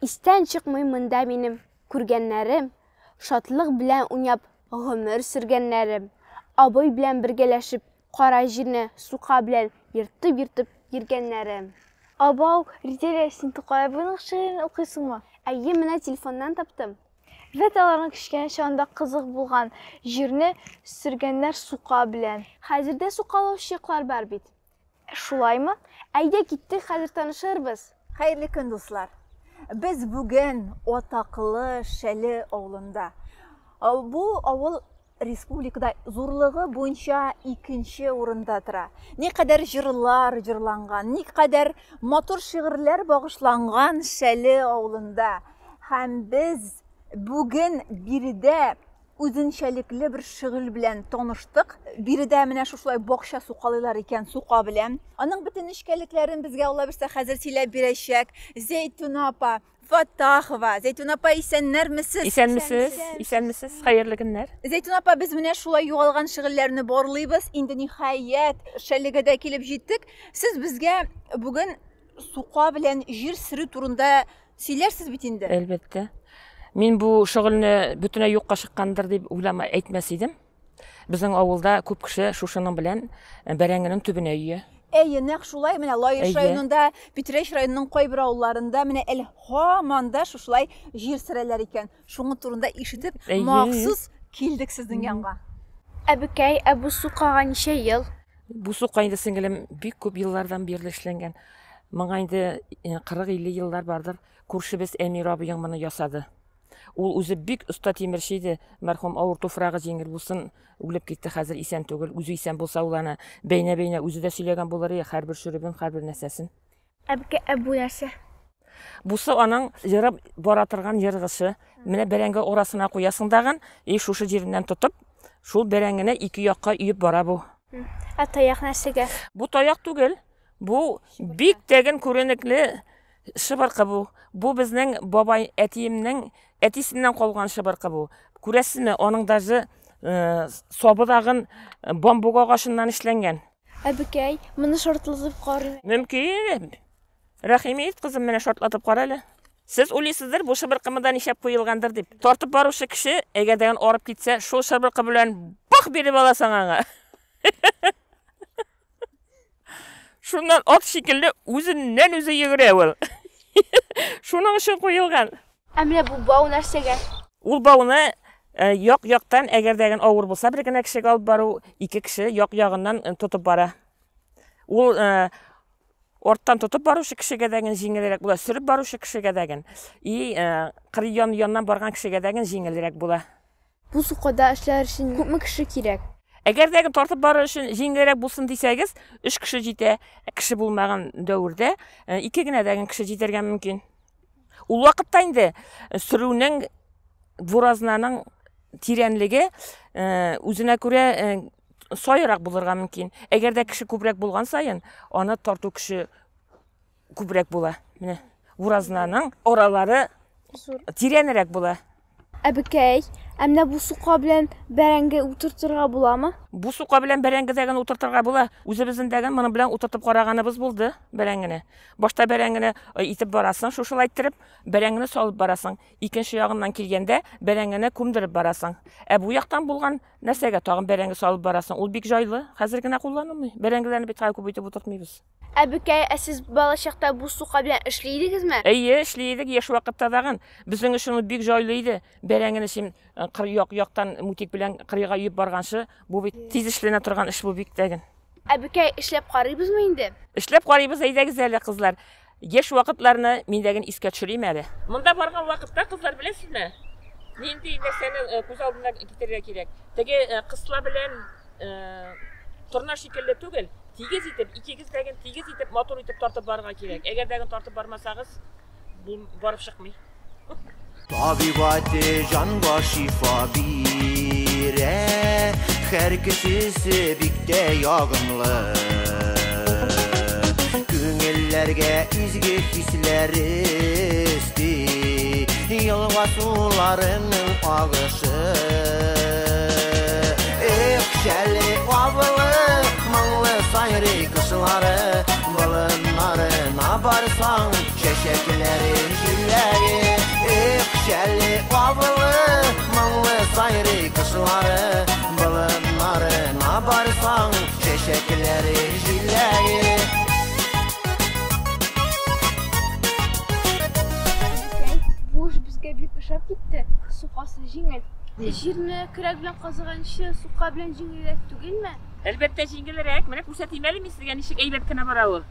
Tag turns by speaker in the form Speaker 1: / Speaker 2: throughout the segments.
Speaker 1: Истән чыкмый монда минем күргәннәрем, Шатлык белән уйнап гомер сөргәннәрем, Абый белән бергәләшеп кара җирне сука белән ертып-ертып йөргәннәрем.
Speaker 2: Абау, Ризәлә, син Тукай абыйның шигырен укыйсыңмы?
Speaker 1: Әйе, менә телефоннан таптым.
Speaker 2: Вәт аларның кечкенә чагында кызык булган, җирне сөргәннәр сука белән.
Speaker 1: Хәзер дә сукалаучы яклар бар бит.
Speaker 2: Шулаймы?
Speaker 1: Әйдә, киттек, хәзер танышырбыз.
Speaker 3: Хәерле көн, дуслар! Без бүген атаклы Шәле авылында. Бу авыл республикада зурлыгы буенча икенче урында тора. Никадәр җырлар җырланган, никадәр матур шигырьләр багышланган Шәле авылында. Һәм без бүген биредә үзенчәлекле бер шөгыль белән таныштык. Биредә менә шушылай бакча сукалыйлар икән, сука белән. Аның бөтен нечкәлекләрен безгә Алла бирсә хәзер сөйләп бирәчәк Зәйтүнә апа Фатахова. Зәйтүнә апа, исәннәрмесез?
Speaker 4: Исәнмесез, исәнмесез, хәерле көннәр.
Speaker 3: Зәйтүнә апа, без менә шулай югалган шөгыльләрне барлыйбыз. Инде ниһаять Шәлегә дә килеп җиттек. Сез безгә бүген сука белән җир сөрү турында сөйләрсез бит инде?
Speaker 4: Әлбәттә. Мин бу шөгыльне бөтенләй юкка чыккандыр дип уйлама әйтмәс идем. Безнең авылда күп кеше шушының белән бәрәңгенең төбенә өя.
Speaker 3: Әйе, нәкъ шулай. Менә Лаеш
Speaker 4: Әйе.
Speaker 3: районында, Питрәч районының кайбер авылларында менә әле һаман да шушылай җир сөрәләр икән. Шуның турында ишетеп,
Speaker 4: Әйе.
Speaker 3: махсус килдек сезнең янга.
Speaker 1: Әбекәй, ә бу сукага ничә ел?
Speaker 4: Бу сука инде, сеңелем, бик күп еллардан бирле эшләнгән. Моңа инде 40-50 еллар бардыр. Күршебез Әмир абыең моны ясады. Ул үзе бик оста тимерче иде. Мәрхүм, авыр туфрагы җиңел булсын, үлеп китте, хәзер исән түгел. Үзе исән булса, ул аны бәйнә-бәйнә үзе дә сөйләгән булыр иде, һәрбер шөребен, һәрбер нәрсәсен.
Speaker 1: Әбекәй, ә бу нәрсә?
Speaker 4: Бусы аның ерып бара торган ергысы. Менә бәрәңге арасына куясың дагын, и шушы җиреннән тотып, шул бәрәңгене ике якка өеп бара бу.
Speaker 1: Ә таяк нәрсәгә?
Speaker 4: Бу таяк түгел. Бу бик тәген күренекле шыбыркы бу. Бу безнең бабай әтиемнең әтисеннән калган шыбыркы бу. Күрәсезме, аның даже сабы дагын бамбук агачыннан эшләнгән.
Speaker 2: Әбекәй, моны шартлатып карыйм.
Speaker 4: Мөмкин. Рәхим ит, кызым, менә шартлатып кара әле. Сез уйлыйсыздыр, бу шыбыркы монда нишләп куелгандыр дип. Тартып баручы кеше, әгәр дә арып китсә, шул шыбыркы белән бах биреп аласың аңа. Шуннан ат шикелле үзеннән үзе йөгерә ул. Шуның өчен куелган.
Speaker 1: Ә менә бу бау нәрсәгә?
Speaker 4: Ул бауны як-яктан, әгәр дә авыр булса, бер генә кешегә алып бару, ике кеше як-ягыннан тотып бара. Ул арттан тотып баручы кешегә дә җиңелрәк була, сөреп баручы кешегә дә и кыр яннан барган кешегә дә җиңелрәк була.
Speaker 1: Бу сукада эшләр өчен күпме кеше кирәк?
Speaker 4: Әгәр дә тартып барыр өчен җиңелрәк булсын дисәгез, 3 кеше җитә. Кеше булмаган дәвердә 2 генә дә кеше җитәргә мөмкин. Ул вакытта инде сөрүнең, буразнаның тирәнлеге үзенә күрә сайрак булырга мөмкин. Әгәр дә кеше күбрәк булган саен, аны тарту кеше күбрәк була. Менә буразнаның аралары тирәнрәк була.
Speaker 1: Әбекәй, ә менә бу сука белән бәрәңге утыртырга буламы?
Speaker 4: Бу сука белән бәрәңге дәген утыртырга була. Үзебезнең дәген моның белән утыртып караганыбыз булды бәрәңгене. Башта бәрәңгене итеп барасың, шушылай иттереп, бәрәңгене салып барасың. Икенче ягыннан килгәндә бәрәңгене күмдереп барасың. Ә бу яктан булган нәрсәгә тагын бәрәңге салып барасың. Ул бик җайлы, хәзер генә кулланылмый. Бәрәңгеләрне бит күп итеп утыртмыйбыз.
Speaker 1: Әбекәй, ә сез балачакта бу сука белән эшли идегезме?
Speaker 4: Әйе, эшли идек, яшь вакытта дагын. Безнең өчен ул бик җайлы иде. Бәрәңгене син кыр як-яктан мутик белән кырыйга өеп барганчы, бу бит тиз эшләнә торган эш бу бик тәген.
Speaker 1: Әбекәй, эшләп карыйбызмы инде?
Speaker 4: Эшләп карыйбыз, әйдәгез әле, кызлар. Яшь вакытларны мин дәген искә төшерим әле. Монда барган вакытта, кызлар, беләсезме? Нинди нәрсәне күз алдына китерергә кирәк? Теге кысла белән торна шикелле түгел, тигез итеп, икегез дәген тигез итеп, матур итеп тартып барырга кирәк. Әгәр дәген тартып бармасагыз, бу барып чыкмый.
Speaker 5: Табибате җанга шифа бирә, һәр кешесе бик тә ягымлы. Күңелләргә изге хисләр өсти, елга суларының агышы. Эх, Шәле авылы, моңлы сайрый кышлары, болыннарына барсаң, чәчәкләре җиләге. Балкышлары, болыннарына барсаң, чәчәкләре, җиләге.
Speaker 1: Әбекәй, бу эш безгә бик ошап китте. Сукасы җиңел. Җирне көрәк белән казыганчы, сука белән җиңелрәк түгелме?
Speaker 4: Әлбәттә, җиңелрәк. Менә күрсәтим әле мин сезгә, ничек әйбәт кенә бара ул.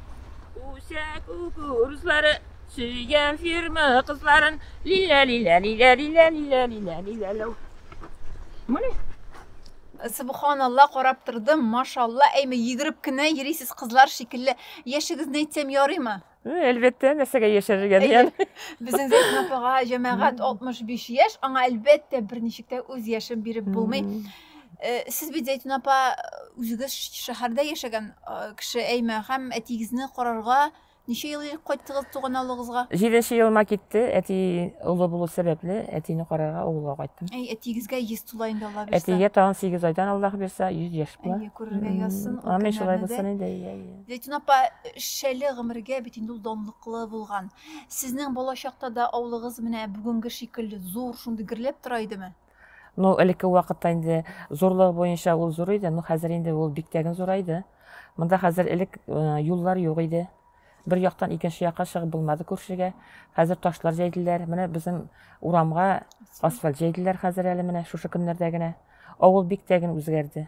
Speaker 4: Үсә кукурузлары, сөйгән фирма кызларын. Лилә, лилә, лилә, лилә, лилә, лилә, лилә, ләү. Менә.
Speaker 3: Субханалла, карап тордым, машалла, әйме йөгереп кенә йөрисез кызлар шикелле. Яшегезне әйтсәм ярыймы?
Speaker 4: Әлбәттә, нәрсәгә яшәрергә дигән.
Speaker 3: Безнең Зәйтүн апага җәмәгать 65 яшь, аңа әлбәттә берничек тә үз яшен биреп булмый. Э, сез бит Зәйтүн апа үзегез шәһәрдә яшәгән э, кеше әйме һәм әтиегезне карарга ничә ел элек кайттыгыз туган авылыгызга?
Speaker 4: Җиденче елыма китте, әти олы булу сәбәпле, әтине карарга авылга кайттым.
Speaker 3: Әй, әтиегезгә 100 тула инде Алла бирса.
Speaker 4: Әтигә тагын 8 айдан Аллаһ бирса 100 яшь була.
Speaker 3: Әйе, күрергә язсын ул
Speaker 4: Амин, шулай
Speaker 3: көннәрне дә.
Speaker 4: булсын инде, әйе, әйе.
Speaker 3: Зәйтүн апа, Шәле гомергә бит инде ул данлыклы булган. Сезнең балачакта да авылыгыз менә бүгенге шикелле зур, шундый гөрләп тора идеме?
Speaker 4: Ну, элекке вакытта инде зурлыгы буенча ул зур иде, но хәзер инде ул бик тәген зурайды. Монда хәзер элек э, юллар юк иде. Бер яктан икенче якка чыгып булмады күршегә. Хәзер ташлар җәйделәр. Менә безнең урамга асфальт җәйделәр хәзер әле менә шушы көннәрдә генә. Авыл бик тәген үзгәрде.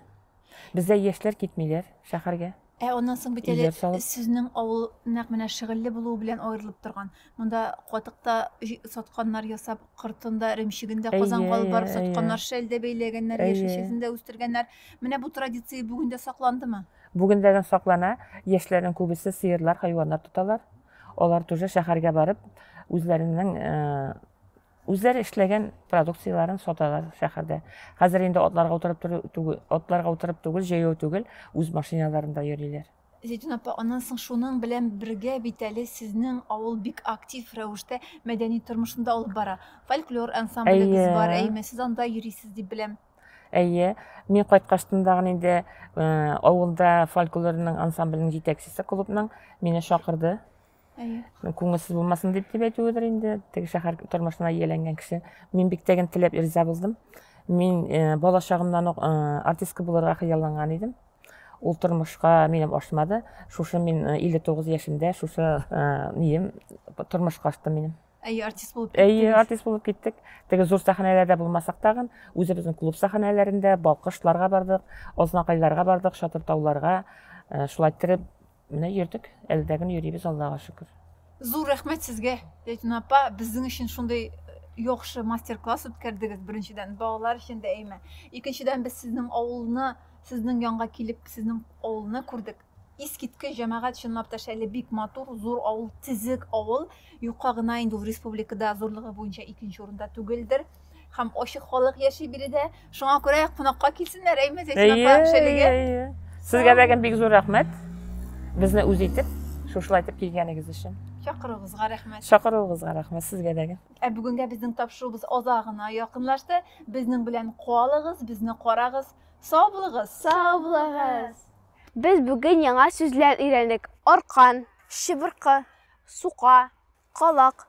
Speaker 4: Бездә яшьләр китмиләр шәһәргә.
Speaker 3: Ә аннан соң бит әле
Speaker 4: Өйләр салып.
Speaker 3: сезнең авыл нәкъ менә шөгыльле булуы белән аерылып торган. Монда катык та сатканнар ясап, кортын да, эремчеген дә Казанга алып барып
Speaker 4: Әйе, әйе.
Speaker 3: сатканнар, шәл дә бәйләгәннәр,
Speaker 4: Әйе.
Speaker 3: яшелчәсен дә үстергәннәр. Менә бу традиция бүген дә сакландымы?
Speaker 4: Бүген дә саклана. Яшьләрнең күбесе сыерлар, хайваннар тоталар. Алар тоже шәһәргә барып, үзләренең э, үзләре эшләгән продукцияләрен саталар шәһәрдә. Хәзер инде атларга утырып тору түгел, атларга утырып түгел, җәяү түгел, үз машиналарында йөриләр.
Speaker 3: Зәйтүн апа, аннан соң шуның белән бергә бит әле сезнең авыл бик актив рәвештә мәдәни тормышын да алып бара. Фольклор ансамблегез бар, әйме, сез анда йөрисез дип беләм.
Speaker 4: Әйе, мин кайткачтын дагын инде э, авылда фольклорның ансамблінің җитәкчесе клубның мине чакырды.
Speaker 3: Әйе.
Speaker 4: Күңелсез булмасын дип дип әйтүедер инде, теге шәһәр тормышына ияләнгән кеше. Мин бик тәген теләп риза булдым. Мин э, бала чагымнан ук э, артистка булырга хыялланган идем. Ул тормышка минем ашмады. Шушы мин 59 яшемдә шушы нием тормышка ашты минем.
Speaker 3: Әйе, артист булып
Speaker 4: Әйе,
Speaker 3: киттегез.
Speaker 4: артист булып киттек. Теге зур сәхнәләрдә булмасак тагын, үзебезнең клуб сәхнәләрендә Балкышларга бардык, Азнакайларга бардык, Шатыртауларга. Шулай иттереп менә йөрдек. Әле дә генә йөрибез, Аллага шөкер.
Speaker 3: Зур рәхмәт сезгә, Зәйтүн апа, безнең өчен шундый яхшы мастер-класс үткәрдегез. Беренчедән, балалар өчен дә әйме. Икенчедән, без сезнең авылны, сезнең янга килеп, сезнең авылны күрдек. Искиткеч җәмәгать, чынлап та Шәле бик матур, зур авыл, тезек авыл. Юкка гына инде ул республикада зурлыгы буенча икенче урында түгелдер. Һәм ачык халык яши биредә. Шуңа күрә кунакка килсеннәр, әйме, Зәйтүн апа, Шәлегә.
Speaker 4: Әйе. Сезгә дә бик зур рәхмәт. Безне үз итеп, шушылай итеп килгәнегез өчен.
Speaker 3: Чакыруыгызга рәхмәт.
Speaker 4: Чакыруыгызга рәхмәт сезгә дә.
Speaker 3: Ә бүгенгә безнең тапшыруыбыз азагына якынлашты. Безнең белән калыгыз, безне карагыз. Сау булыгыз.
Speaker 1: Сау булыгыз. Без бүген яңа сүзләр өйрәндек. Аркан, чыбыркы, сука, калак.